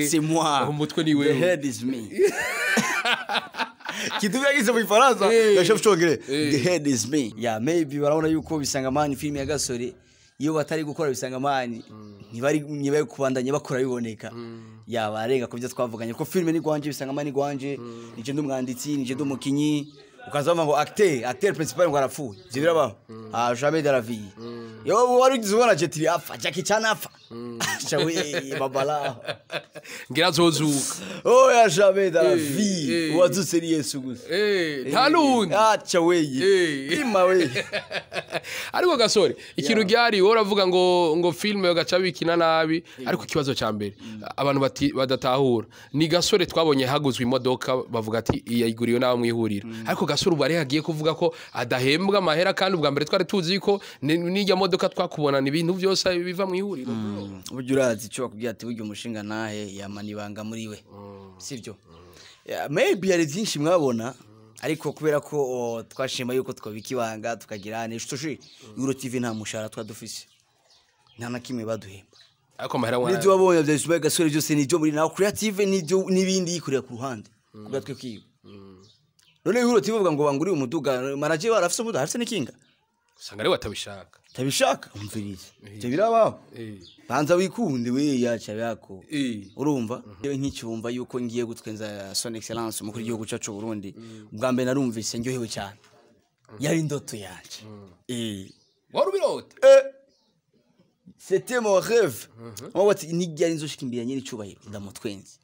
wewe. C'est moi. Umutwe ni wewe. The head is me. Kitu yagize mu Ifaransa, gashof cyongere. The head is me. Yeah, maybe barabona yuko Bisangamani film ya Gasore iyo batari gukora Bisangamani ntibari kubandanya bakora biboneka. Ya barenga ku byo twavuganye ko film ni gwanje, Bisangamani gwanje, nije ndumwanditsi, nije ndumukinyi. Ukaza ngo acteur principal ngo arapfuye. Ivyo birabaho. Ah, jamais de la vie. Yo wari ugize ubona Jet Li apfa, Jackie Chan apfa. Shawe babala. Ngira azozuka. Oh ya jamais de la vie. Wazutse ni Yesu gusa. Nta nundi. Acha weye. Pima we. Ariko Gasore, ikintu gyari wowe uravuga ngo filme bagaca bikina nabi, ariko ikibazo ca mbere abantu badatahura ni Gasore twabonye haguzwe imodoka bavuga ati yayiguriwe nawe mwihuriro, ariko Gasore ubu ari hagiye kuvuga ko adahembwa amahera, kandi ubwa mbere twari tuzi ko n'ijya modoka twakubona ni ibintu byose biva mu ihuriro. Burya urazi icyo bakubwira ati burya umushinga nahe yamana ibanga muri we, sibyo? Maybe hari byinshi mwabona, ariko kubera ko twashima yuko twabika ibanga tukagira n'ishushi Euro TV nta mushahara twadufise, nta na kimwe baduhemba. Ariko amahera wana n'ibyo wabonye bya Ismail Gasore byose nibyo muri nawe creative n'ibyo n'ibindi yikorera ku ruhande kubera twe kwiba. None Euro TV bavuga ngo banguriye umuduga, manager warafise umuduga, afise n'ikinga. Usanga ari watabishaka. Tabishaka umvirize. Ibyo birabaho. Banza wikunde we yacha yako. Urumva? Yewe nkicyumva yuko ngiye gutwenza Son Excellence umukuru w'igihugu cyacu Burundi. Ubwa mbere narumvise ndyohewe cyane. Yari indoto yanje. Wari ubirota? C'était mon rêve. Moi bati nijya nzoshika imbere nyiri cyubahiro ndamutwenze.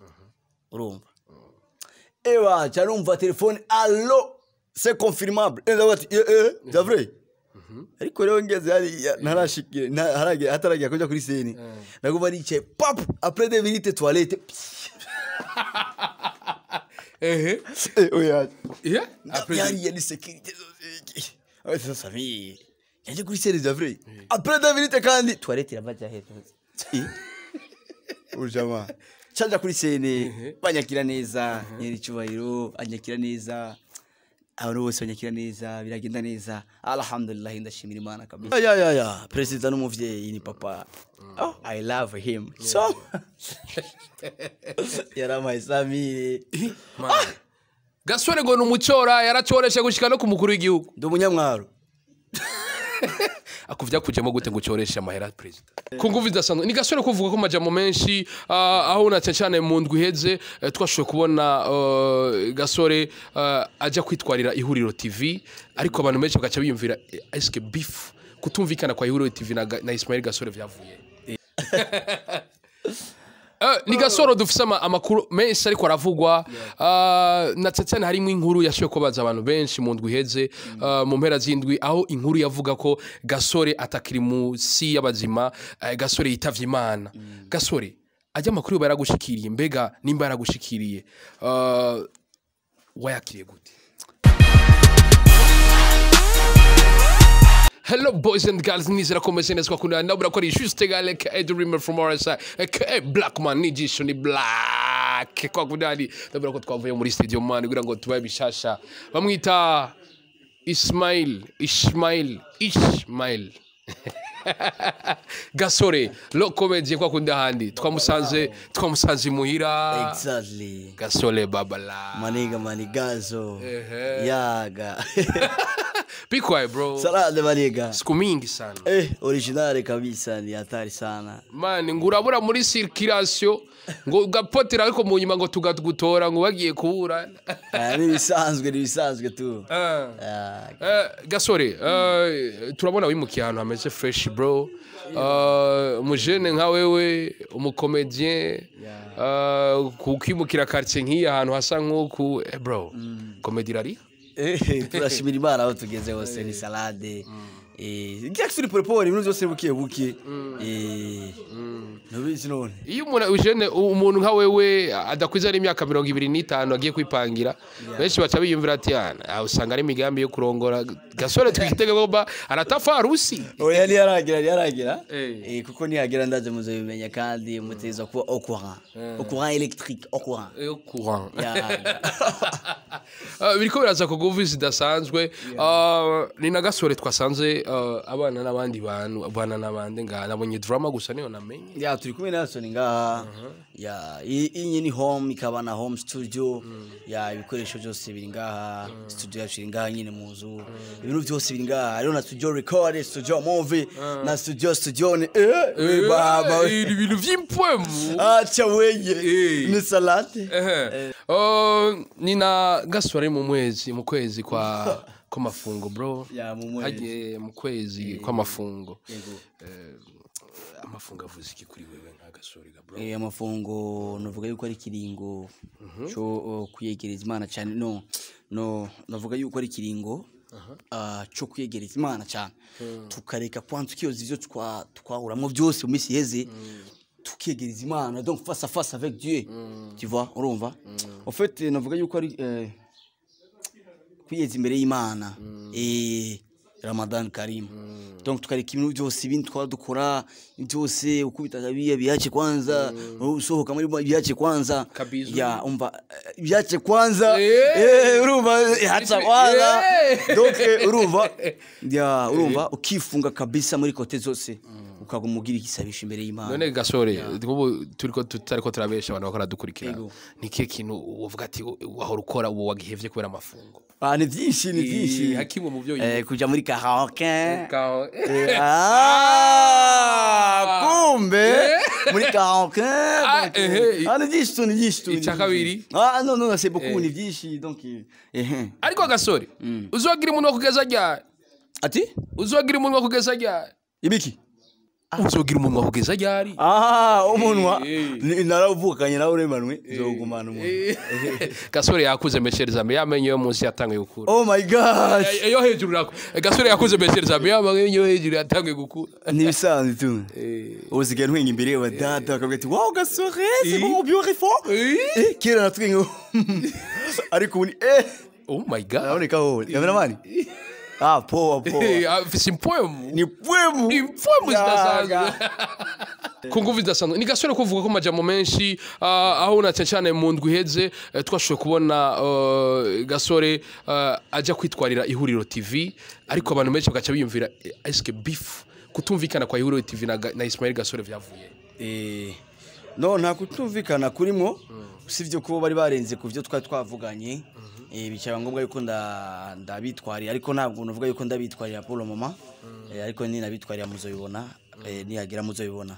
Urumva? Ewa, cyarumva telefone allo, c'est confirmable. Bati c'est vrai. Ariko rero ngeze hariya ntarashikire hataragiye kujya kuri scène. Naguma nicaye pap après deux minutes toilette. Oya. Après hariya ni sécurité zose. Ouais, ça ça mi. Yaje kuri scène c'est vrai. Après deux minutes kandi toilette iravaja hepfo. Ujama. Chaja kuri scène banyakira neza, nyiri cyubahiro anyakira neza. Abantu bose banyakira neza, biragenda neza. Alhamdulillah, ndashimira Imana kabisa. Ya. President n'umuvyeyi ni papa. Oh, I love him. So yaramaye Samire. Gasore ngo numucora yaracoreshe gushika no ku mukuru w'igihugu. Ndi umunyamwaro. Akuvya kujemo gute ngo ucoreshe amahera president? Ku nguvu zidasanzwe. Ni Gasore kuvuga ko majambo menshi aho na cyane mu ndwi iheze twashoboye kubona Gasore aja kwitwarira Ihuriro TV, ariko abantu benshi bagaca biyumvira eske beef kutumvikana kwa Ihuriro TV na Ismail Gasore vyavuye. Ni Gasore dufise amakuru menshi ariko aravugwa, na cyane harimo inkuru yashoboye kubaza abantu benshi mu ndwi iheze, mu mpera z'indwi, aho inkuru yavuga ko Gasore atakiri musi y'abazima, Gasore yitavye Imana. Gasore ajya amakuru yaragushikiriye, mbega nimba yaragushikiriye wayakiriye gute? Hello boys and girls, nizera ko meze neza kwakunda ndabura ko ari juste gale ka Dreamer from RSI ka Black man nijisho ni black kwakunda ndabura ko twavuye muri studio man kugira ngo tubaye bishasha. Bamwita Ismail Gasore lo comedy kwakunda handi twamusanze muhira. Exactly. Gasore babala maniga manigazo. Yaga. Be quiet bro. Salade maniga. Siku mingi sana. Originale kabisa ni hatari sana. Man ngurabura muri circulation ngo gapotera ariko mu nyuma ngo tugagutora ngo bagiye kubura. Ni bisanzwe tu. Gasore, turabona wimukiye ahantu hameze fresh bro. Umujene nka wewe, umukomedien, kukimukira quartier nk'iyi ahantu hasa nk'uku, bro. Comedy rari? Turashimira Imana aho tugeze hose ni salade. Jackson prepare ibintu byose bukiye buke. Nubizi none. Iyo umuntu ujene umuntu nka wewe adakwiza ari imyaka 25 agiye kwipangira, benshi baca biyumvira ati ana usanga ari imigambi yo kurongora Gasore twitege ko anatafa harusi. Oya, ntiyaragira, ntiyaragira. Eh. Kuko nihagira ndaje muzobimenya, kandi muteza kuba au courant, au courant électrique, au courant. Au courant. Yeah. Biriko biraza ku nguvu zidasanzwe. Ni na Gasore twasanze abana n'abandi bantu, abana n'abandi nga nabonye drama gusa niyo namenye. Ya, turi kumwe na Sony ngaha. Ya, iyi ni home, ikaba na home studio. Ya, ibikoresho byose biri ngaha. Studio yacu iri ngaha nyine mu nzu, ibintu byose biri ngaha. Hariho na studio record, studio movie, na studio ni baba we. Ibintu vy'impwemu. Acha weye. Ni salade. Ehe. Ni na Gasore mu mwezi, mu kwezi kwa kw'amafungo, bro. Ya, mu mwezi. Hagiye mu kwezi kw'amafungo. Yego. Amafungo avuze iki kuri wewe nka Gasore ga, bro? Amafungo novuga yuko ari ikiringo cyo kwiyegereza Imana cyane. No, navuga yuko ari ikiringo cyo kwiyegereza Imana cyane, tukareka kwanza tukiyoza ivyo twahuramwo byose mu minsi iheze, tukiyegereza Imana, donc face à face avec Dieu, tu vois. Urumva, en fait navuga yuko ari kwiyeza imbere y'Imana. Ramadan Karim. Donc tukareka ibintu byose ibindi twaba dukora byose, ukubita biya biache kwanza, usohoka muri biache kwanza. Kabizu. Ya, umva, biache kwanza. Urumva, hacha kwanza. Donc urumva, ya, urumva ukifunga kabisa muri côté zose, ukaguma ugira igisabisho imbere y'Imana. None Gasore, ubu turiko tutariko turabesha abantu bakora dukurikira, Yego. ni kihe kintu uvuga ati wahora ukora ubu wagihevye kubera amafungo? Ah, ni byinshi, ni byinshi. Hakimwe mu byo Kuja muri karaoke. Ah. Ah, kumbe muri karaoke. Ah, donc, ah, ni byinshi tu, ni byinshi tu, ni Icya byinshi. kabiri? Ah non non, c'est beaucoup, ni byinshi, donc Ariko Gasore, uzogira umunwa kugeza ryari? Ati? Uzogira umunwa kugeza ryari? Ibiki? Uzogira umunwa kugeza ryari? Ah, umunwa. Naravukanye nawe uremanwe, nzogumana umunwa. Gasore yakuze, meshereza yamenye yo munsi yatanguye gukura. Oh my gosh. Yo hejuru nako Gasore yakuze, meshereza yamenye yo hejuru yatanguye gukura. Ntibisanzwe tu. Usigaye ntwenga imbere wa data, bakavuga ati: "Wow, Gasore, c'est bon, beautiful." Kera natwenga, ariko ubu ni Oh my God. Araboneka wowe cameraman. Ah, poa poa. Afise impwemu. Ni pwemu. Impwemu zidasanzwe. Yaga. Ku nguvu zidasanzwe ni Gasore kuvuga ko amajambo menshi, aho na cyane cyane mu ndwi iheze, twashoboye kubona Gasore ajya kwitwarira Ihuriro TV, ariko abantu benshi bagaca biyumvira eske beef, kutumvikana kwa Ihuriro TV na Ismail Gasore vyavuye? No, nta kutumvikana kurimo, usibye kuba bari barenze ku byo twari twavuganye. Bicara ngombwa yuko ndabitwarira, ariko ntabwo nuvuga yuko ndabitwarira pour le moment. Ariko ni nabitwarira muzoyibona, nihagira muzoyibona.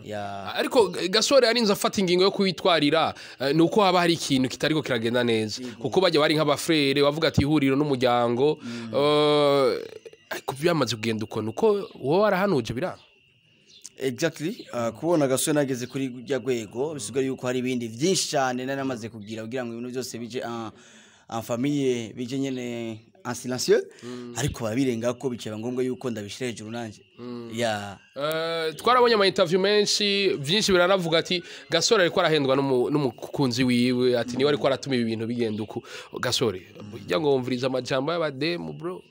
Ya. Ariko Gasore arinze afata ingingo yo kwitwarira, ni uko haba hari ikintu kitariko kiragenda neza, kuko bajya bari nk'abafrere, bavuga ati ihuriro n'umuryango, ariko byamaze kugenda uko nuko wowe warahanuje biranga. Exactly. Kubona Gasore nageze kuri rya rwego bisigaye yuko hari ibindi byinshi cyane nari namaze kugira kugira ngo ibintu byose bije en famille, bije nyene en silencieux, ariko barabirenga ko bikaba ngombwa yuko ndabishira hejuru nanje. Ya. Twarabonye ama interview menshi, byinshi biranavuga ati Gasore ariko arahendwa n'umukunzi wiwe, ati niwe ariko aratuma ibi bintu bigenda uku. Gasore, burya ngo wumviriza amajambo y'abademu, bro?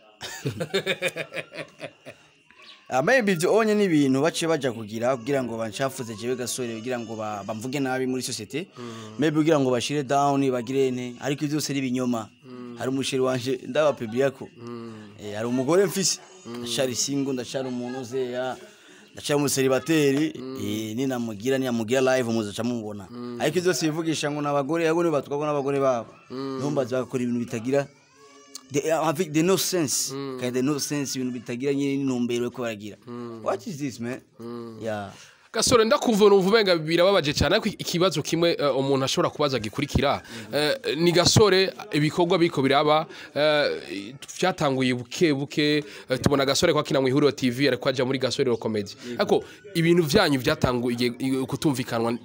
Maybe ibyo onye ni ibintu baciye baja kugira kugira ngo bancafuze jewe Gasore, kugira ngo bamvuge nabi muri société, maybe kugira ngo bashire down, bagire nte, ariko ibyo byose ari ibinyoma. Hari umusheri wanje ndabapublia ko hari umugore mfise, ndashari single, ndashari umuntu uzeya, ndashari umuseribateri. Ninamugira live muzoca mubona. Ariko ibyo byose bivugisha ngo n'abagore yabo nibo batwagwa n'abagore babo, numbaza bagakora ibintu bitagira avec des no sense, kandi des no sense, ibintu bitagira nyine n'intumbero yo baragira. What is this, man? Yeah. Gasore, ndakumva, numva umenga birababaje cyane, ariko ikibazo kimwe umuntu ashobora kubaza gikurikira, ni Gasore, ibikorwa biko biraba, byatanguye buke buke, tubona Gasore ko akina mu Ihuriro TV, ariko aja muri Gasore Ro Comedy, ariko ibintu vyanyu byatanguye kutumvikanwa,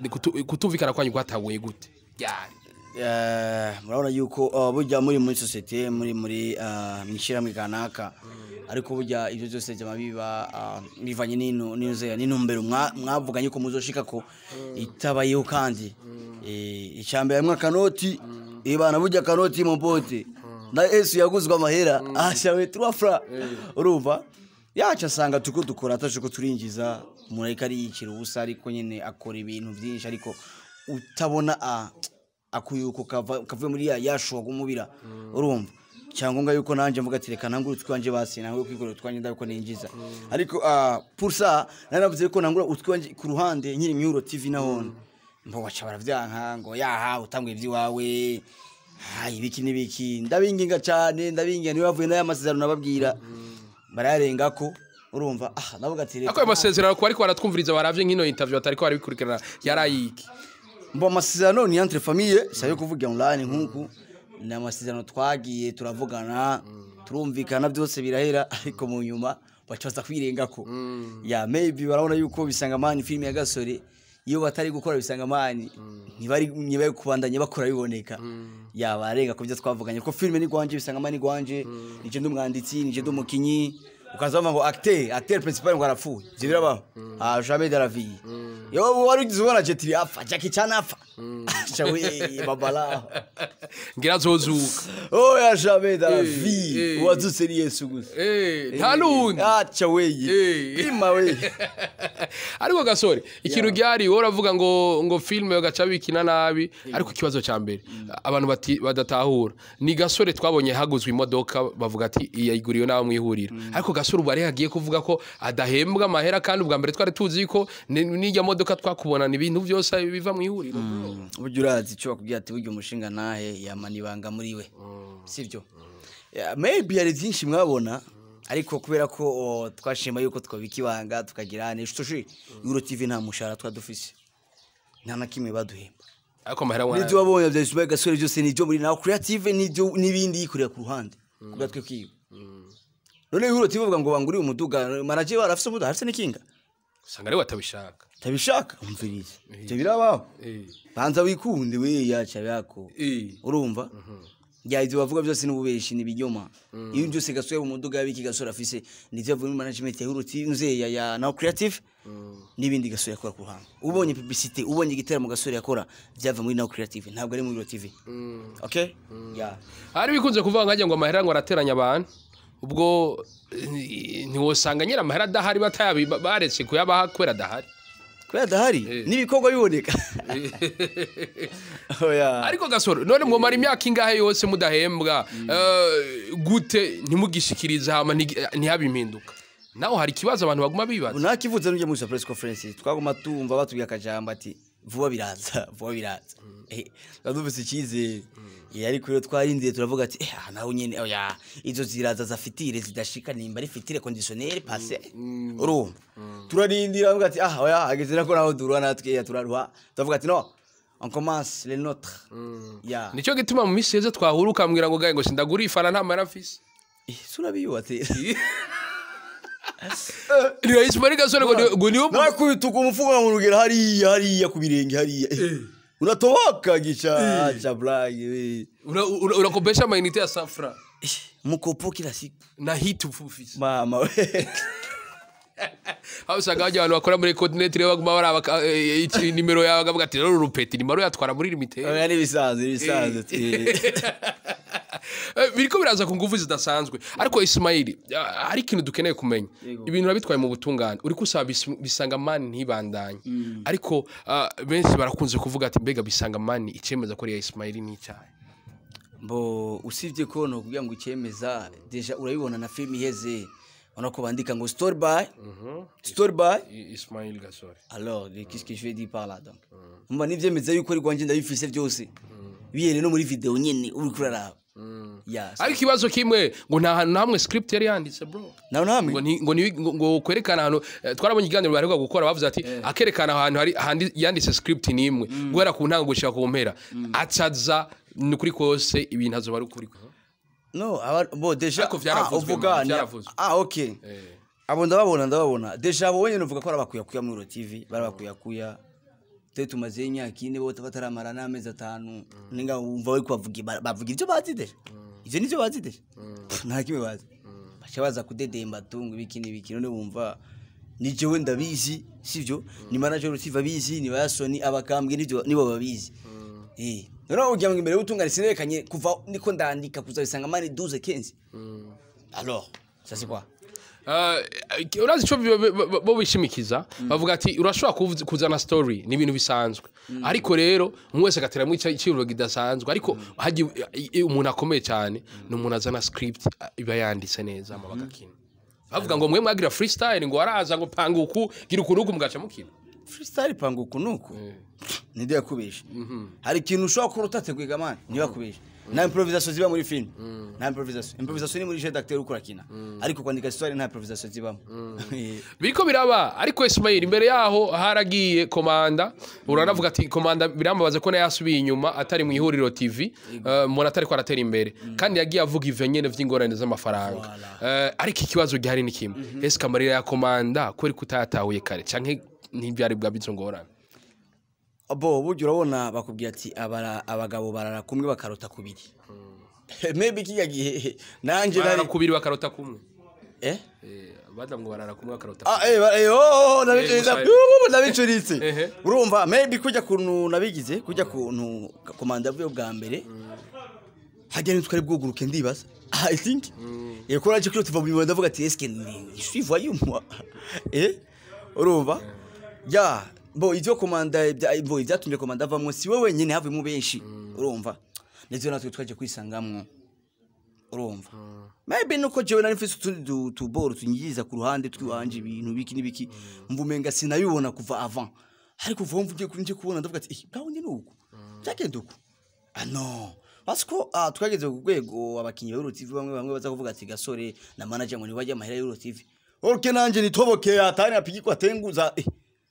kutumvikana kwanyu kwatanguye gute ryari? Murabona yuko burya muri société, muri mwishirahamwe kanaka, ariko burya ibyo byose byama biba bivanye n'intumbero mwavuganye ko muzoshika ko itabayeho. Kandi icyambere hamwe akanoti, ibana burya akanoti mu pote. Na Yesu yaguzwe amahera ashawe 3 francs. Urumva yaca asanga tuko dukora ataje ko turinjiza, umuntu ariko ariyicira ubusa, ariko nyene akora ibintu byinshi ariko utabona akuyuko kavuye muri ya yashuwa kumubira. Urumva cyangombwa yuko nanje mvuga ati reka nangure utwanje, basi nangure kwikorera utwanje ndabiko ninjiza. Ariko pour ça naravuze ko nangura utwanje ku ruhande nkiri Mihuro TV, nahone mbo baca baravyanka ngo yaha utangwe ivy'iwawe, ha ibiki n'ibiki. Ndabinginga cyane, ndabinginga, niwe bavuye n'aya masezerano nababwira barayarengako. Urumva navuga ati reka Ako ayo masezerano kuba ariko baratwumviriza baravye nk'ino interview batariko barabikurikirana yarayiki? Mbo amasezerano ni entre famille, sayo kuvuga online nkuku ni amasezerano twagiye turavugana, turumvikana, byose birahera, ariko mu nyuma baca baza kwirengako. Ya maybe barabona yuko Bisangamani, filime ya Gasore, iyo batari gukora Bisangamani ntibari kubandanya bakora biboneka. Ya barenga ku byo twavuganye ko filime ni gwanje, Bisangamani gwanje, nije ndi umwanditsi, nije ndi umukinyi. Ukaza ngo acteur principal ngo arapfuye, ivyo birabaho? Ah, jamais de la vie. Yo wari ugize ubona Jet Li apfa, Jackie Chan apfa? Shawe babala. Ngira azozuka. Oh ya, jamais de la vie. Wazutse ni Yesu gusa. Nta n'uwundi. Acha weye. Pima we. Ariko Gasore, ikintu gihari, wowe uravuga ngo filime bagaca bikina nabi, ariko ikibazo ca mbere abantu badatahura ni Gasore twabonye haguzwe imodoka, bavuga ati yayiguriwe n'abo mwihuriro. Ariko Gasore ubu ari hagiye kuvuga ko adahembwa amahera, kandi ubwa mbere twari tuzi ko n'ijya modoka twakubona ni ibintu byose biva mu ihuriro, bro. Burya urazi icyo bakubwira ati burya umushinga ntahe yamana ibanga muri we, sibyo? Yeah, maybe hari byinshi mwabona, ariko kubera ko twashima yuko twabika ibanga tukagira n'ishushi Euro TV, nta mushahara twadufise, nta na kimwe baduhemba. Ariko amahera N'ibyo wabonye bya Ismail Gasore byose nibyo muri nawe creative, n'ibyo n'ibindi yikorera ku ruhande ku gatwe kiwe. None Euro TV bavuga ngo banguriye umuduga, manager barafise umuduga, arafise n'ikinga. Usanga ari watabishaka. Tabishaka, umvirize, ibyo birabaho. Banza wikunde we yaca yako. Urumva ya ibyo bavuga byose n'ububeshi, ni ibinyoma. Iyo byose Gasore mu muduga yabiki Gasore afise nivyo avuye muri management ya Euro TV nze ya Now Creative, n'ibindi Gasore yakora ku ruhande. Ubonye publicité, ubonye igiteramo Gasore yakora, byava muri Now Creative, ntabwo ari muri Euro TV. Okay, yeah. Hari bikunze kuvuga nkajya ngo amahera ngo arateranya abantu. Ubwo ntiwosanga nyine amahera adahari, batayabi baretse kuyabaha kubera adahari? Kubera adahari n'ibikorwa biboneka, oya. Ariko Gasore, none mwomara imyaka ingahe yose mudahembwa gute, ntimugishikirize, hama ntihabe impinduka? Naho hari ikibazo abantu baguma bibaza. Ntakivuze n'ujya muri press conference, twaguma tumva batubwiye akajambo ati vuba biraza, vuba biraza. Twari icyizere. Ariko rero twarindiye, turavuga ati ah, naho nyene oya, izo ziraza za fitire zidashika, nimba ari fitire conditionnel passé. Urumva turarindira, bavuga ati ah oya, ageze nako naho durwa natwe ya turaruha, turavuga ati no, on commence les nôtres ya. Nicyo gituma mu minsi yeze twahura ukambwira ngo gahe ngo sindagura ifana, nta mahera mfise. Surabiyo ate. Ni Ismail Gasore ngo niwo Nakubita umufuka mu rugero hariya hariya ku birenge hariya. Unatoboka gicha cha blague we. Urakopesha ama unités ya safra. Mukopo kila siku. Na hit ufise. Mama we. Aho usanga bajya abantu bakora muri coordinateur baguma baraba iki nimero yawe, bakavuga ati rero urupeti nimero yatwara muri limité. Oya, nibisanzwe, nibisanzwe. Biriko biraza ku nguvu zidasanzwe. Ariko Ismail, hari ikintu dukeneye kumenya. Ibintu urabitwaye mu butungane, uriko usaba Bisanga Mani ntibandanye, ariko benshi barakunze kuvuga ati mbega Bisanga Mani icemeza ko ari iya Ismail ni icyahe? Mbo usibye ko no kugira ngo icyemeza, déjà urabibona na film iheze, ubona ko bandika ngo story by Ismail Gasore. Alors qu'est-ce que je vais dire par là? Donc mba nivyemeza yuko ari gwanje, ndabifise byose bihere no muri video nyene uri kuraraba ya. Ariko ikibazo kimwe, ngo nta hantu na hamwe script yari yanditse, bro. Nawe namwe Ngo kwerekana ahantu twarabonye ikiganiro baheruka gukora, bavuze ati akerekana ahantu hari yanditse script nimwe guhera ku ntango gushika ku mpera, acaza ni ukuri kose ibintu azoba ari ukuri. No aba bo déjà Ariko vyaravuzwe, uvuga man, vyaravuzwe. Ah okay, abo ndababona, ndababona déjà. Abo wenyine uvuga ko ari abakuyakuya muri Euro TV, bari abakuyakuya. Twe tumaze imyaka 4, bo bataramara n'amezi 5. Ninga wumva bari kubavuga, bavuga ibyo bazi déjà, ivyo nivyo bazi déjà. Pff, nta kimwe bazi, baca baza kudedemba tungu ibiki n'ibiki. None wumva ni jewe ndabizi, sivyo? Ni manager TV abizi, ni bayasoni abakambwe nivyo nibo babizi. Noneho ugira ngo imbere y'ubutungane sinerekanye kuva niko ndandika kuza Bisangamani 12 15. Alors ça, c'est quoi? Urazi ico bo bishimikiza, bavuga ati urashobora kuzana story, ni ibintu bisanzwe, ariko rero umwe wese agateramwo iciyumviro kidasanzwe. Ariko hagiye umuntu akomeye cyane ni umuntu azana script, iba yanditse neza, hama bagakina. Bavuga ngo mwe mwagira freestyle, ngo waraza ngo panga uku, gira uku n'uku, mugaca mukina. Freestyle, panga uku nuku, ninde yakubeshe? Hari ikintu ushobora kuba utateguye gamani, niba yakubeshe. Nta improvisation ziba muri film, nta improvisation. Improvisation ni muri jeu d'acteur, uko urakina, ariko kwandika histoire nta improvisation zibamo. Biriko biraba. Ariko Ismail, imbere yaho haragiye Komanda, uranavuga ati Komanda birambabaza ko nayo yasubiye inyuma, atari mu Ihuriro TV, mbona atari ko aratera imbere, kandi yagiye avuga ivyo nyene vy'ingorane z'amafaranga. Ariko ikibazo gihari ni kimwe: ese amarira ya Komanda kubera ko utayatahuye kare, canke ntibyari bwa bizo ngorane? Bo burya urabona bakubwira ati abagabo barara kumwe bakarota kubiri. Maybe kijya gihe nanje barara nari kubiri bakarota kumwe. Eh? Badamu ngo barara kumwe bakarota. Ah, oh, nabicuritse. Gusa- Nabicuritse. Urumva, maybe kujya kuntu nabigize, kujya kuntu Komanda avuye bwa mbere hajya ntitwari bwuguruke, ndibaza, I think ko naje kuri tuva mu bibanda, ndavuga ati: "Est-ce que je suis voyou, moi?" Urumva, ya bo ivyo Komanda bo ibyatumye Komanda avamwo, si we wenyine, havuyemo benshi, urumva, ndetse natwe twaje kwisangamwo. Urumva, maybe nuko jewe nari mfise utundi tuboro tunyiriza ku ruhande twiwanje, ibintu biki n'ibiki, mvumenga sinabibona kuva avant, ariko kuva mvugiye nje kubona, ndavuga ati: "Eh, bwawe ni uku byagenda uku." Ah non, parce que twageze ku rwego abakinyi ba Euro TV bamwe bamwe baza kuvuga ati Gasore na manager ngo nibajya amahera ya Euro TV. Ok, nanje nitoboke atari napigikwa tenguza,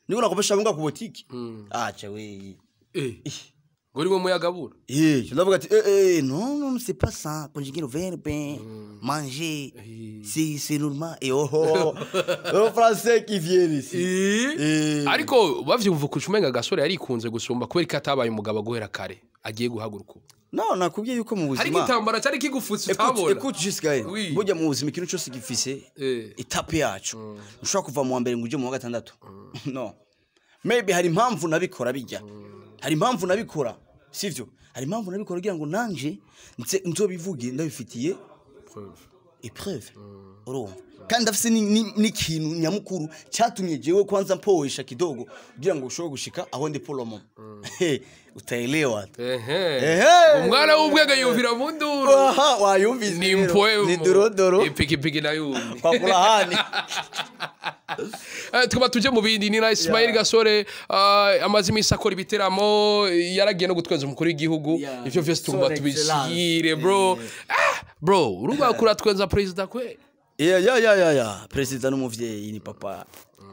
niko nakopesha bunga ku boutique, acha we. Ngo uri muyagabura. Eh, ndavuga ati: "Eh, eh, non, non, c'est pas ça. Conjuguer le verbe, manger, c'est normal." Et oh, oh, le français qui vient ici. Ariko bavyumva ukuntu umenga Gasore yarikunze gusumba, kubera ko atabaye umugabo guhera kare, agiye guhaguruka ubu. No, nakubwiye yuko mu Hari buzima igitambara cyari kigufutse Écoute, utabona. écoute jusqu'à Oui. burya mu buzima ikintu cyose gifise étape yacu. Ushobora kuva mu wa mbere ngo uje mu wa gatandatu. No. Maybe hari impamvu nabikora bijya. Hari impamvu nabikora. Sivyo? Hari impamvu nabikora kugira ngo nanje nzobivuge ndabifitiye épreuve, urumva, kandi ndafise n'ikintu nyamukuru cyatumye jewe kwanza mpoesha kidogo kugira ngo ushobore gushika aho ndi pour le moment, utaelewa. Ehe. Umwana w'ubwenge yumvira mu nduru. Aha wayumvise Ni rero. mpwemu. Ni dorodoro. Ipikipiki nayumvi. Kwa kurahani. Tukaba tuje mu bindi ni na Ismail Gasore, amaze iminsi akora ibiteramo, yaragiye no gutwenza umukuru w'igihugu. Ivyo vyose tugomba Son excellence. tubishire, bro. Bro, urumva kuratwenza president kwe. Yeah. President n'umuvyeyi, ni papa.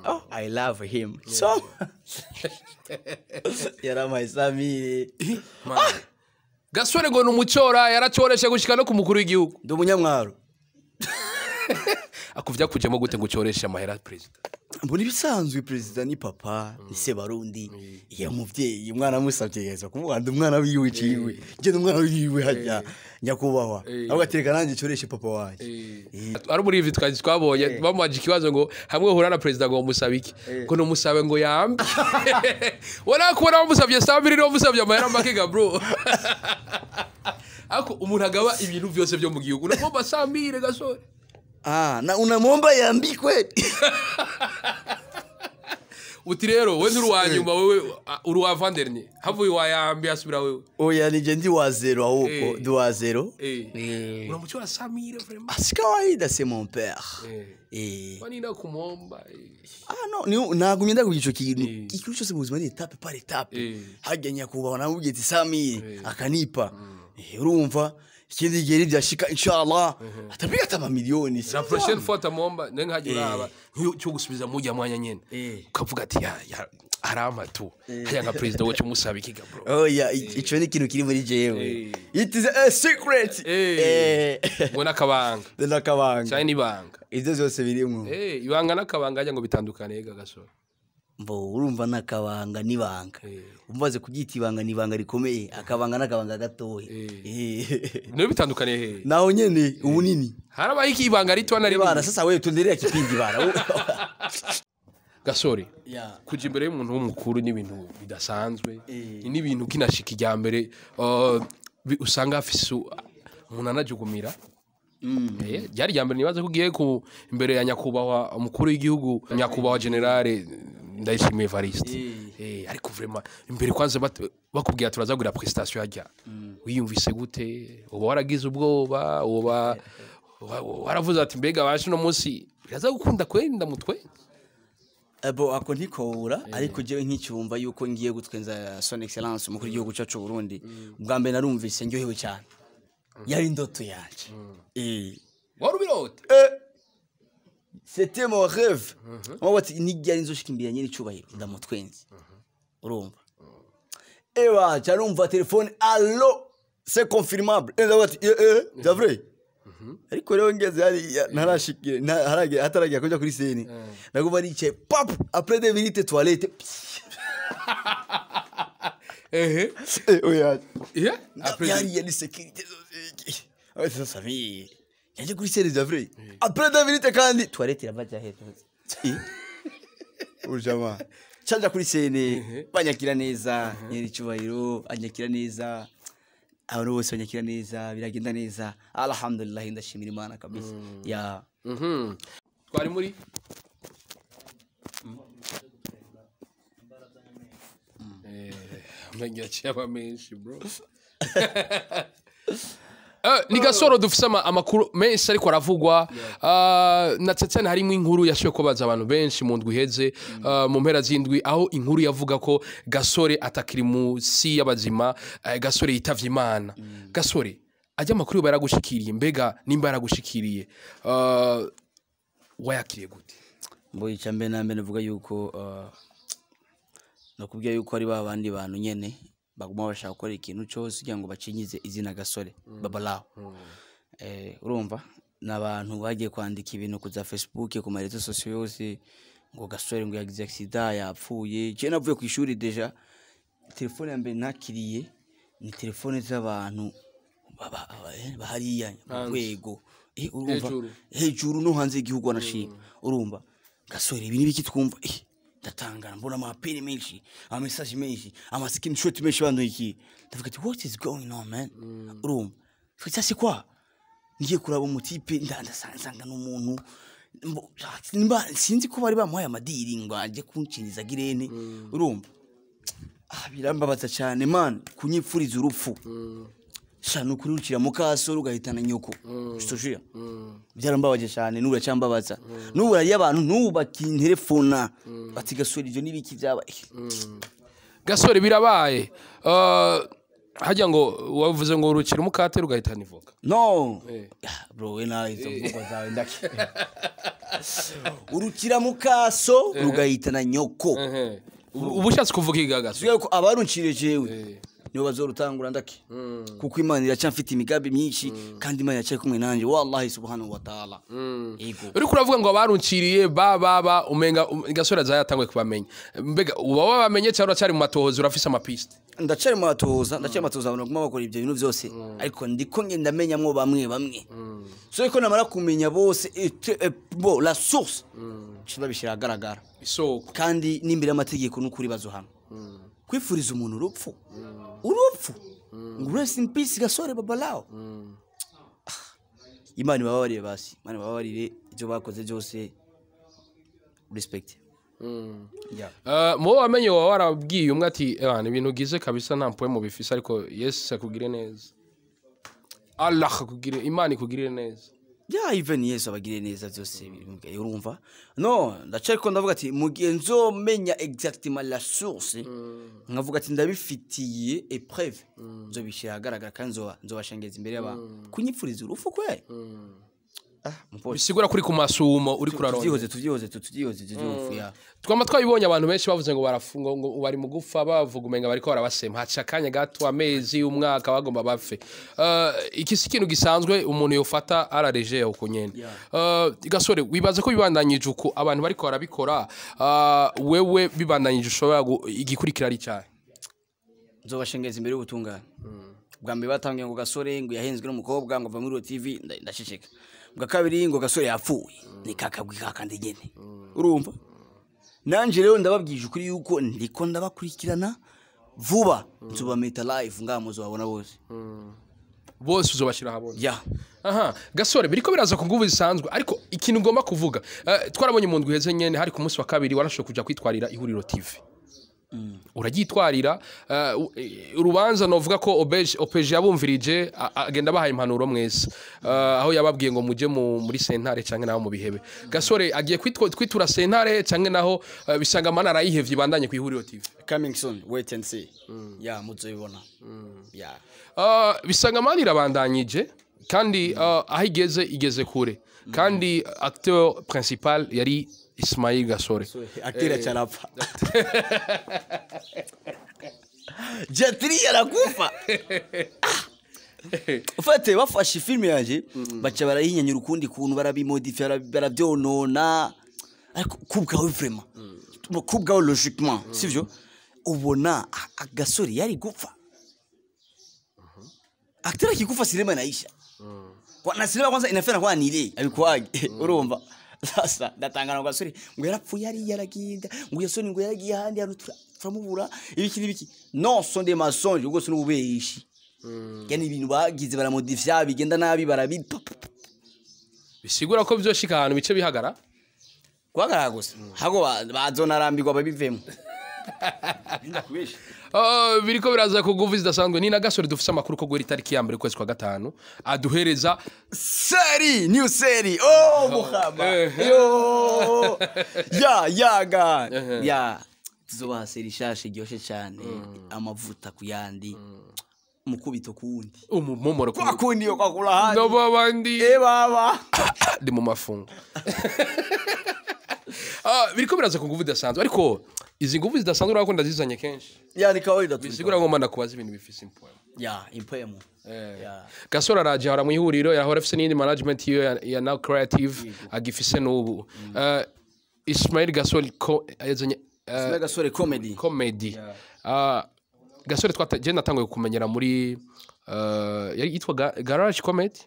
Oh, I love him so. Yaramaye samire. Man. Gasore ngo ni umucora, yaracoreshe gushika no ku mukuru w'igihugu. Ndi umunyamwaro. Akuvya kujemo gute ngo ucoreshe amahera president? Mbona ibisanzwe, perezida ni papa, ni se Barundi, iyo muvyeyi umwana amusavye yeza kumuha, ndi umwana wiwe ciwe, nje ndi umwana wiwe hajya nyakubahwa, ahubwo atereka nanjye coreshe papa wanje. Ari muri ivi twari twabonye bamubaje ikibazo ngo hamwe uhura na perezida ngo musabe iki, ngo numusabe ngo yambe wala kubona bamusabye 100 000, bamusabye amahera make ga bro. Ariko umuntu agaba ibintu byose byo mu gihugu unagomba 100 000, Gasore? Ah, na unamwomba yambi kweli? Uti rero we nturi uwa nyuma, wewe uri uwa avant-dernier, havuye uwa yambi asubira wewe. Oya, nije ndi wa zéro ahubwo. Ndi wa zéro. Uramucyora 100 000, vraiment? Ah, si kawaida, c'est mon père. Kwa nini kumwomba? Ah no, ni nagumye ndakugira ico kintu. Ikintu cyose mu buzima ni étape par étape. Harya nyakubahwa namubwiye ati 100 000, akanipa. Urumva, ikindi gihe nibyashika inshallah atapiga ata mamiliyoni. La prochaine fois tamwomba nenga haje uraba cyo gusubiza mujya mwanya nyene, ukavuga ati ya ya arampa tu haya nka president wacu, musaba iki ga bro? Oya, ico ni ikintu kiri muri jewe. It is a secret. Ngo nakabanga. Nakabanga. Cyane n'ibanga. Ivyo vyose birimwo. Ibanga n'akabanga hajya ngo bitandukane ga Gasore? Mbo urumva nakabanga n'ibanga. Umvaze kuryita ibanga, ni ibanga rikomeye, akabanga n'akabanga gatoya. Niyo bitandukaniye he? Naho nyene ubunini. Harabaho iki ibanga rito na Bana rinini? sasa wewe tuendelea kipindi bana. Gasore, Yeah. kuja imbere y'umuntu w'umukuru n'ibintu bidasanzwe, ni n'ibintu kinashika ijya mbere, usanga afise umuntu anajugumira. Ryari irya mbere nibaza ko ugiye ku imbere ya nyakubahwa umukuru w'igihugu, nyakubahwa Général Ndayishimiye Evariste. Ariko vraiment imbere kwanza bakubwira turaza kugira prestation hajya, wiyumvise gute? Uba waragize ubwoba? Uba waravuze ati mbega baje uno munsi biraza gukunda kweri ndamutwe? Bo ako ntikobura, ariko jewe nkicyumva yuko ngiye gutwenza Son Excellence umukuru w'igihugu cyacu Burundi, bwa mbere narumvise ndyohewe cyane, yari indoto yanje. Wari ubirota? C'était mon rêve. Aho bati nijyari nzoshika imbere ya nyiri icubahiro ndamutwenze, urumva ewa cyarumva telefone: "Allo, c'est confirmable." Ndavuga ati: "Eh eh, c'est vrai." Ariko rero ngeze hariya ntarashikire haragera hataragera kuja kuri scène, ndaguma nicaye pap, après 2 minutes toilette. Eh oya. Yeah? Après Yariya ni sécurité zose. Ah, ça mi yaje kuri scène, c'est vrai. Après 2 minutes kandi toilette iravaja hejuru. Ujama canja kuri scène, banyakira neza, nyiri icyubahiro anyakira neza, abantu bose banyakira neza, biragenda neza, alhamdulillah, ndashimira Imana kabisa ya. Twari muri amenyo yaciye aba menshi bro. Ni Gasoro dufise amakuru menshi ariko aravugwa. Na tsetsene harimo inkuru yashoboye kubaza abantu benshi mu ndwi iheze, mu mpera z'indwi, aho inkuru yavuga ko Gasore atakiri musi y'abazima, Gasore yitavye Imana. Gasore, ajya amakuru yoba yaragushikiriye? Mbega nimba yaragushikiriye, wayakiriye gute? Mbo icya mbere na mbere navuga yuko nakubwiye yuko ari ba bandi bantu nyene baguma bashaka gukora ikintu cyose kugira ngo bacinyize izina Gasore Babalawo. Urumva ni abantu bagiye kwandika ibintu ku za Facebook, ku ma réseaux sociaux yose, ngo Gasore ngo yagize accident, yapfuye. Je navuye ku ishuri déjà, telefone ya mbere nakiriye ni telefone z'abantu bahariya mu rwego. Urumva Hejuru. Hejuru no hanze y'igihugu wanashima. Urumva Gasore, ibi nibiki twumva? Ndatangara mbona ama appels menshi, ama message menshi, ama screenshot menshi bandukiye. Ndavuga ati: "What is going on, man?" Urumva, ça c'est quoi? Ngiye kuraba umu type ndasanga n'umuntu nimba sinzi ko bari bamuhaye amadiri ngo ajye kuncinyiza girene. Urumva, birambabaza cyane man, kunyipfuriza urupfu sha nukuri urukira mukaso rugahitana nyoko je byarambabaje cyane, n'ubu uracyambabaza, n'ubu hariyo abantu n'ubu bakinterefona bati: "Gasore, ivyo n'ibiki byabaye?" Gasore, birabaye. Hajya ngo wavuze ngo urukira umukate rugahitana ivoka. No. Eh. Ah, bro, we nawe izo mvugo zawe ndake. Urukira mukaso rugahitana nyoko. Ehe. Ubu ushatse kuvuga iki, Gasore? Tuvuge ko abarunciriye jewe nibo bazorutangura ndake, kuko Imana iracyamfite imigambi myinshi kandi Imana iracyari kumwe nanjye, wallahi subhanahu wa ta'ala. Yego. Uriko uravuga ngo abarunciriye ba ba ba umenga Gasore azayatanguye kubamenya. Mbega uba wabamenye cyangwa uracyari mu matohoza, urafise ama pistes? Ndacari mu matohoza, ndacari mu matohoza. Abantu baguma bakora ibyo bintu byose, ariko ndiko ngenda menyamwo bamwe bamwe, so ariko namara kumenya bose bo la source nca ndabishyira ahagaragara. Isoko. Kandi n'imbere y'amategeko n'ukuri bazohana. Kwifuriza umuntu urupfu, urupfu, ngo rest in peace Gasore Babalao. Imana ibababarire basi, Imana ibababarire ibyo bakoze byose. Respect, yeah. Mu bo wamenye waba warabwiye umwe ati: "Ebana, ibintu ugize kabisa nta mpuwe mu bifise, ariko Yesu akugire neza, Allah akugire, Imana ikugirire neza." Yeah, even Yesu abagiriye neza byose biri, urumva no ndacariko ndavuga ati mu gihe nzomenya exactement la source, nkavuga ati ndabifitiye épreuve, nzobishyira ahagaragara kandi nzobashengeza imbere y'abantu. Kunyipfuriza urupfu kwe, ah mupolisi. Bisigura kuri ku masumo uri kurarondera. Tuvyihoze, tuvyihoze, tuvyihoze ivyo vy'urupfu ya. Twama twabibonye, abantu benshi bavuze ngo barafunga, ngo bari mu gufa, bavuga umenga bariko barabasema, haca akanya gato, amezi, umwaka, bagomba bapfe. Iki si ikintu gisanzwe umuntu yofata arareje uko nyene. Gasore, wibaza ko bibandanyije uko abantu bariko barabikora, wewe bibandanyije ushobora igikurikira ari cyahe? Nzobashengeza imbere y'ubutungane. Bwa mbere batangiye ngo Gasore ngo yahenzwe n'umukobwa ngo ava muri TV, ndaceceka. Bwa kabiri ngo Gasore yapfuye, ni kakabwi kakandi nyene. Urumva Nanje rero ndababwije ukuri yuko ndiko ndabakurikirana, vuba nzobameta live ngaha, muzobabona bose. Bose uzobashira ahabona. Ya. Aha Gasore, biriko biraza ku nguvu zisanzwe, ariko ikintu ugomba kuvuga, twarabonye mu ndwi iheze nyene, hari ku munsi wa kabiri, warashoboye kuja kwitwarira Ihuriro TV, uraryitwarira, urubanza novuga ko obeje opeje yabumvirije, agenda bahaye impanuro mwese, aho yababwiye ngo muje muri sentare canke naho mu bihebe. Gasore agiye kwitura sentare canke naho Bisangamana arayihevye, ibandanye ku Ihuriro TV? Coming soon, wait and see. Ya, muzobibona, ya. Bisangamana irabandanyije kandi aho igeze, igeze kure, kandi acteur principal yari Ismail Gasore. Akira charapfa, Jetri arakufa. Ufate bafashe filime yanje baca barayinyanyura ukundi kuntu, barabimodifya, barabyonona, ariko kubwawe vraiment, kubwawe logiquement, sivyo? Ubona Agasore yari gupfa? Acteur akikufa sinema inaisha. Kwa na sinema kwanza inafanya kwa nile abikwaje, urumva? Sasa ndatangana ngo Gasore ngo yarapfuye, yari yaragenda, ngo Yasoni ngo yaragiye ahandi hantu, turamubura, ibiki n'ibiki. Non, sont des mensonges, ubwo n'ububeshi. Yani ibintu bagize baramodifya bigenda nabi, barabi Bisigura ko bizoshika ahantu bice bihagara. Guhagarara gusa hago bazonarambirwa babivemo. Biriko biraza ku nguvu zidasanzwe. Ni na Gasore dufise amakuru ko guhera itariki ya 1 ukwezi kwa gatanu aduhereza Série, new série. Oh, Muhammad. Yo. Ya, ya, ga. Ya. Tuzobaha série shasha iryoshe cyane. Amavuta kuyandi. Umukubito kuwundi. Umumomoro. Kwa kundi yo kwa kula handi. No babandi. Eh baba. Ndi mu mafungo. Biriko biraza ku nguvu zidasanzwe, ariko izi nguvu zidasanzwe urabona ko ndazizanye kenshi. Ya, ni kawaida tu. Bisigura ngo manda kubaza ibintu bifise impwemu. Ya, impwemu. Ya. Gasore araje, ahora mu ihuriro, yahora afise n'iyindi management yiwe ya Now Creative, agifise n'ubu. Ismail Gasore ko yazanye Gasore Comedy. Comedy. Gasore twata je natanguye kumenyera muri yari yitwa Garage Comedy,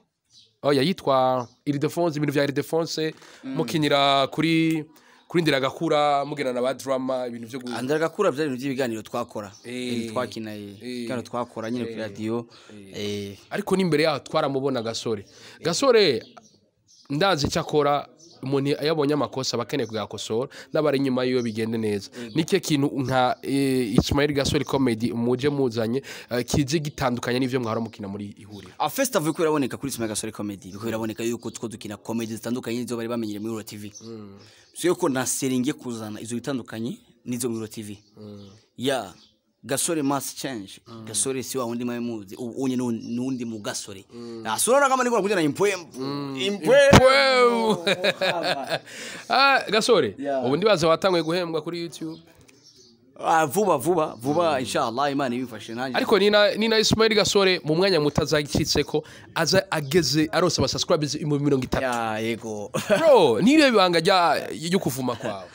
oh, yitwa Ildefonse, ibintu vya Ildefonse, mukinira kuri Ndiragakura, mugena na ba drama, ibintu vyo Andaragakura byari ibintu by'ibiganiro twakora. Eh. Ibintu twakina, ibiganiro twakora nyine kuri radio. Ariko n'imbere yaho twaramubona Gasore. Gasore ndazi icyo akora. Umuntu iyo abonye amakosa aba akeneye kuyakosora, n'abari inyuma yiwe bigende neza. Nicyo kintu nka Ismail Gasore Comedy muje muzanye, kije gitandukanye n'ivyo mwahora mukina muri Ihuriro? A first of all, biraboneka kuri Ismail Gasore Comedy. Biko biraboneka yuko two dukina comedy zitandukanye nizo bari bamenyere muri Euro TV. So yuko na série ngiye kuzana izo bitandukanye nizo muri Euro TV. Ya, Gasore must change. Gasore si wa wundi mwe muzi. Unye nundi mu Gasore. Ah, sura kama niko nakuja na impwempu. Impwempu. Wewe. Gasore, Yeah. ubu ndibaza watanguye guhembwa kuri YouTube. Ah, vuba vuba vuba, inshallah, Imana ibifashe nanjye. Ariko nina Ismail Gasore mu mwanya muto azagicitseko, aza ageze arose aba subscribers 30,000. Ya, yego. Bro, niyo ibanga rya ryo kuvuma kwawe?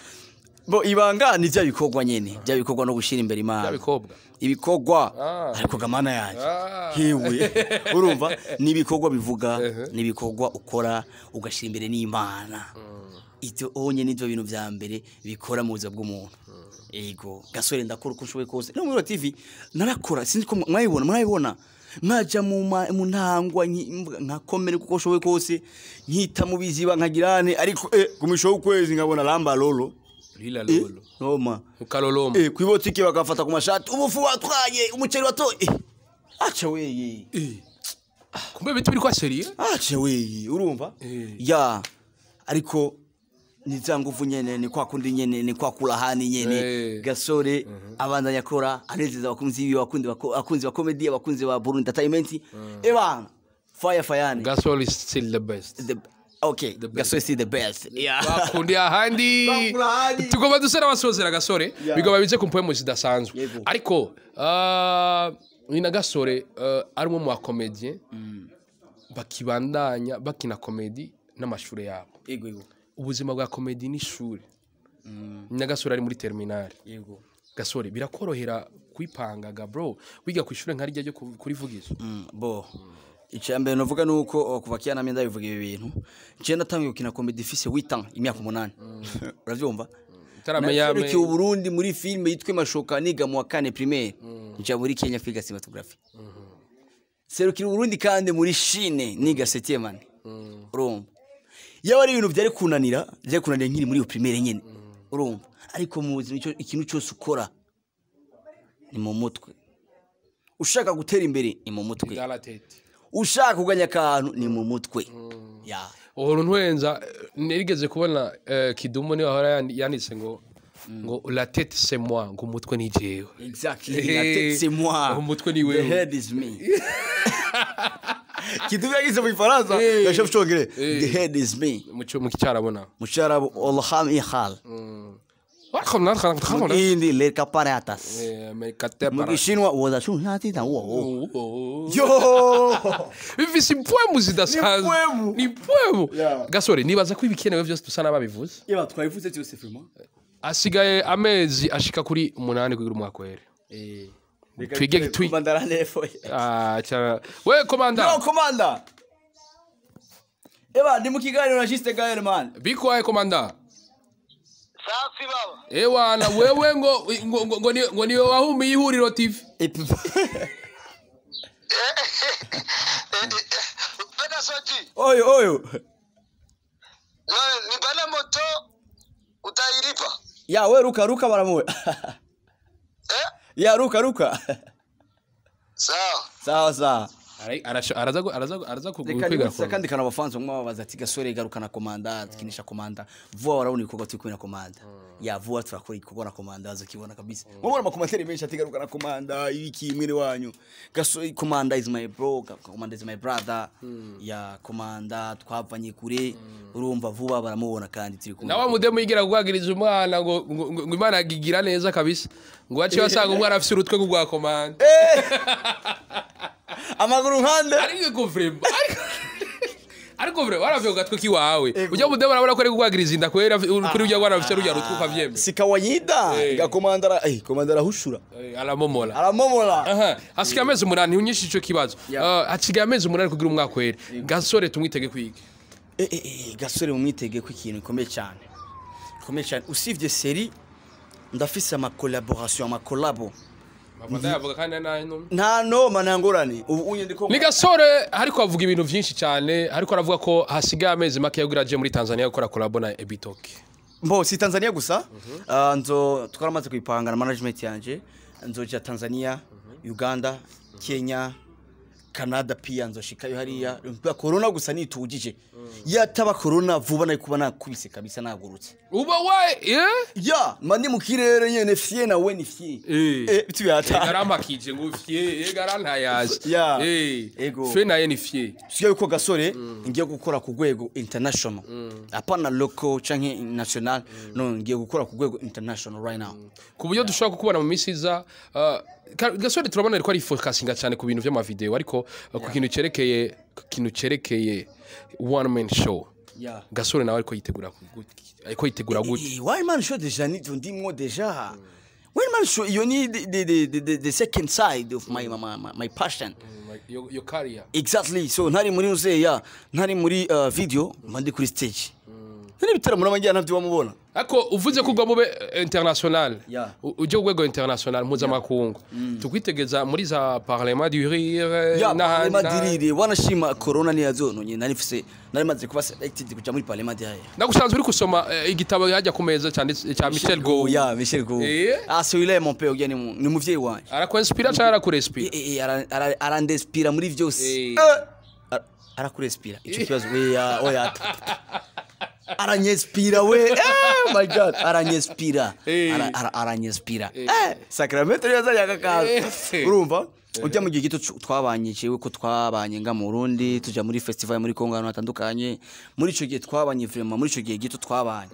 Bo, ibanga ni bya bikorwa nyene, bya bikorwa no gushira imbere Imana. Bikobwa. Ibikorwa. Ah. Ariko gamana yanjye. Ah. Hewe, urumva ni ibikorwa bivuga, ni ibikorwa ukora ugashyira imbere n'Imana. Ibyo onye nibyo bintu vya mbere bikora mu buzima bw'umuntu. Ego, Gasore ndakora uko nshoboye kose. No muri TV narakora, sinzi ko mwayibona, mwayibona nkaja mu ntangwa, nkakomera uko nshoboye kose, nkita mu biziba, nkagirane, ariko kumisho w'ukwezi nkabona lamba lolo. Lila lolo. Noma. Ukaloloma. Kwibotike bagafata ku mashati, ubufu watwaye, umuceri watoye. Acha weye. Kumbe bitu biri kwa série? Acha weye, urumva? Ya, ariko ni za nguvu nyene, ni kwa kundi nyene, ni kwa kulahani nyene. Gasore abandanya akora, anezeza abakunzi biwe, abakunzi ba comedy, abakunzi ba Burundi Entertainment. Ebana fire fire. Gasore is still the best. Okay, Gasore is still the best, yeah. Bakundi ahandi. Bakura ahandi. Tugomba dusera abasozera, Gasore. Yeah. Bigomba bize ku mpwemu zidasanzwe. Yego. Ariko ni na Gasore ari umwe mu bakomedien bakibandanya bakina komedi n'amashure yabo. Yego. Ubuzima bwa komedi n'ishuri, ni na Gasore ari muri terminale. Yego. Gasore, birakorohera kwipangaga bro, wiga ku ishure nka rijya ryo kuri Vugizo? Bo, icya mbere novuga nuko kuva kera namye ndabivuga ibi bintu. Nje natangiye gukina comedy mfise 8 ans, imyaka 8, uravyumva? Utaramenya Naserukiye Uburundi muri filime yitwa Mashoka, niga mu wa kane primaire, nja muri Kenya kwiga cinematography. Serukira Uburundi kandi muri Chine niga septième année. Urumva, yaba ari ibintu byari kunanira nkiri muri iyo primaire nyene. Urumva, ariko mu buzima ikintu cyose ukora ni mu mutwe. Ushaka gutera imbere ni mu mutwe. Dans la tête. Ushaka kuganya akantu ni mu mutwe ya. Uhora untwenza. Nigeze kubona Kidumu niwe ahora yanditse ngo "La tête c'est moi", ngo umutwe ni jewe. Exactly, la tête c'est moi. Umutwe ni wewe. The head is me. Kidumu yagize mu Ifaransa, gasha mu Eh. the head is me. Mu kicarabona. Mu Cyarabu olham ihal. Mu Hindi lerkaparatas. Mu Gishinwa wodashunhatita wo yo. Bifise impwemu zidasanzwe. Ni impwemu. Ni impwemu. Yeah. Gasore, nibaza ko ibikenewe byose dusa n'ababivuze. Yaba twabivuze byose vraiment. Asigaye amezi ashika kuri 8 kugira umwaka were. Twige Komanda ranefo. Ah, we komanda. No komanda. Eba ndi mu kiganiro na Juste Gaël, man. Bikwaye, komanda? Safi, baba. Ewana, wewe ngo niwe wahumiye Ihuriro TV. Penda soji. Oyo oyo. Ni bale moto utailipa. Ya we ruka ruka baramuwe. Eh? Ya ruka ruka. Sawa. Sawa sawa. Araza Reka kwiga. nibutse kandi kana abafanzi bamwe babaza ati: "Gasore, garukana komanda, tukinisha komanda vuba." Barabona ibikorwa turi kumwe na komanda ya vuba, turakora igikorwa na komanda, bazokibona kabisa. Mubona ama commentaires menshi ati: "Garukana komanda, ibiki mwene wanyu Gasore." Komanda is my bro, komanda is my brother. Ya komanda twavanye kure, urumva vuba baramubona kandi turi kumwe. Nawe mudemu yigira kugwagiriza umwana ngo Imana agigira neza kabisa, ngo waciye wasanga umwana afise urutwe rwa komanda. Amaguru nkande. Ariko vraiment, ariko vraiment waravye ku gatwe kiwawe, ujya mudemu arabona ko ari kugwagiriza inda kwera kuri ujya mwana afise rujya rutwe ukavyemera. Si kawaida. Gakomanda komanda arahushura. Aramomola. Aramomola. Aha, hasigaye amezi 8, unyishe ico kibazo. Hasigaye amezi 8 kugira umwaka were. Gasore tumwitege kwiga. Gasore mumwitege ko ikintu gikomeye cyane, gikomeye cyane. Usibye série, ndafise ama collaboration, ama collabo. Mavanda yavuga kandi nayo. Nta noma, nta ngorane, ubu unye ndiko. Ni Gasore ariko avuga ibintu vyinshi cyane, ariko aravuga ko hasigaye amezi make kugira aje muri Tanzania gukora collabo na Ebitoke. Mbo si Tanzania gusa. Nzo twaramaze kuyipanga na management yanje, nzoja Tanzania, Uganda, Kenya, Canada pia nzoshikayo hariya. Bwa corona gusa nitujije, yataba corona vuba nari kuba nakubise kabisa, nagurutse. Uba wa eh? Ya mba ndi mu kirere nyene, fye na we ni fye. Bitu yata. Yarampakije ngo fye, yarantayaje. Ya. Ego. Fye naye ni fye. Siyo yuko Gasore ngiye gukora ku rwego international, apana local canke national. No, ngiye gukora ku rwego international right now. Ku buryo dushobora kukubona mu minsi iza. Gasore turabona ariko ari focusinga cyane ku bintu vy'amavideo, ariko ku kintu cerekeye one man show. Gasore nawe ariko yitegura gute? One man show déjà nivyo ndimwo déjà. One man show iyo ni the second side of my passion. Your career. Exactly. So ntari muri uzeya, ntari muri video, mba ndi kuri stage. Nari ibitaramo n'amajyana ntavyo bamubona. Ariko uvuze ko ugomba ube international, ujye ku rwego international, mpuzamakungu, tukwitegeza muri za Parlement du Rire Ya. n'ahandi. Parlement du Rire, wanashima corona ntiyazononye, nari mfise, nari maze kuba selected kuja muri Parlement du Rire. Nagusanzwe uri gusoma igitabo hajya ku meza cyanditse cya Michel Gohou. Ya Michel Gohou. Ah, celui-là est mon père, ni ni muvyeyi wanje. Arakwinspira cyangwa arakurespira? Arandespira muri vyose. Arakurespira ico kibazo we ya oya, aranyespira we. My God, aranyespira. Aranyespira. Sacramento yazanye akakaza. Urumva ujya mu gihe gito twabanye, jewe ko twabanye nga mu Burundi, tuja muri festival muri Kongo, ahantu hatandukanye. Muri ico gihe twabanye vraiment, muri ico gihe gito twabanye,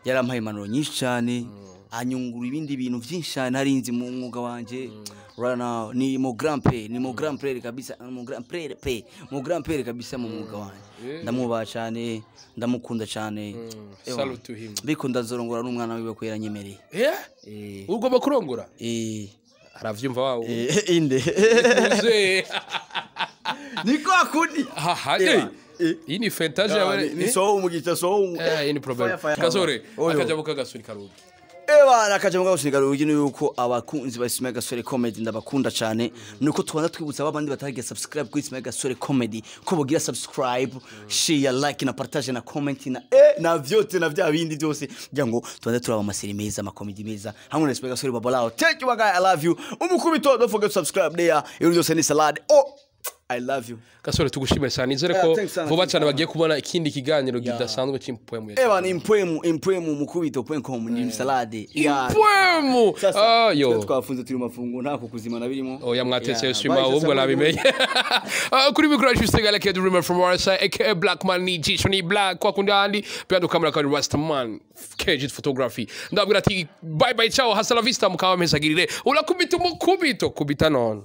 yarampaye impanuro nyinshi cyane, anyungura ibindi bintu byinshi cyane narinzi mu mwuga wanje. Right now ni mon grand père, ni mon grand père kabisa, mon grand père pe, mon grand père kabisa mu mwuga wanje. Ndamwubaha cyane, ndamukunda cyane. Ewa. Salute to him. Bikunda nzorongora n'umwana wiwe ko yaranyemereye. Ugomba kurongora? Eh. Aravyumva wawe? Inde? Uze. Niko akundi. Haha. Ewa. Iyi ni fentaje yawe. Ni so umugisha so. Iyi ni problem. Fire, fire. Gasore. Oyo. Akajabo kagasuri karugi. Eba nakaje mugabo sinigara urugino yuko abakunzi ba Ismail Gasore Comedy ndabakunda cyane, nuko tubanza twibutsa abandi bataragira subscribe kuri Ismail Gasore Comedy ko bogira subscribe, share, like na partage na comment na na vyote na vya bindi byose, kugira ngo tubanze turaba amaseri meza, amakomedi meza hamwe na Ismail Gasore Babalao. Thank you my guy, I love you. Umukubito, don't forget to subscribe there. Ibintu byose ni salad. Oh, I love you. Gasore, tugushimire cyane, nizere ko Yeah, thanks sana, vuba thanks cyane sana. bagiye kubona ikindi kiganiro kidasanzwe cy'impwemu. Eba ni impwemu, impwemu mukubito.com ni salade. Yeah. Impwemu. Sasa, Ah, yo. twe twafunze, turi mu mafungo, nta kukuzimana birimo. Oya, mwatetse. Yeah, Sima bye, ahubwo sasa. nabimenye. Kuri mikoro juste gala ke dreamer from RSI aka Black Man ni G ni Black kwa kundi andi behind the camera kandi Rastaman KG Photography. Ndabwira ati bye bye, ciao, hasta la vista, mukaba mesagirire urakubita umukubito kubita none.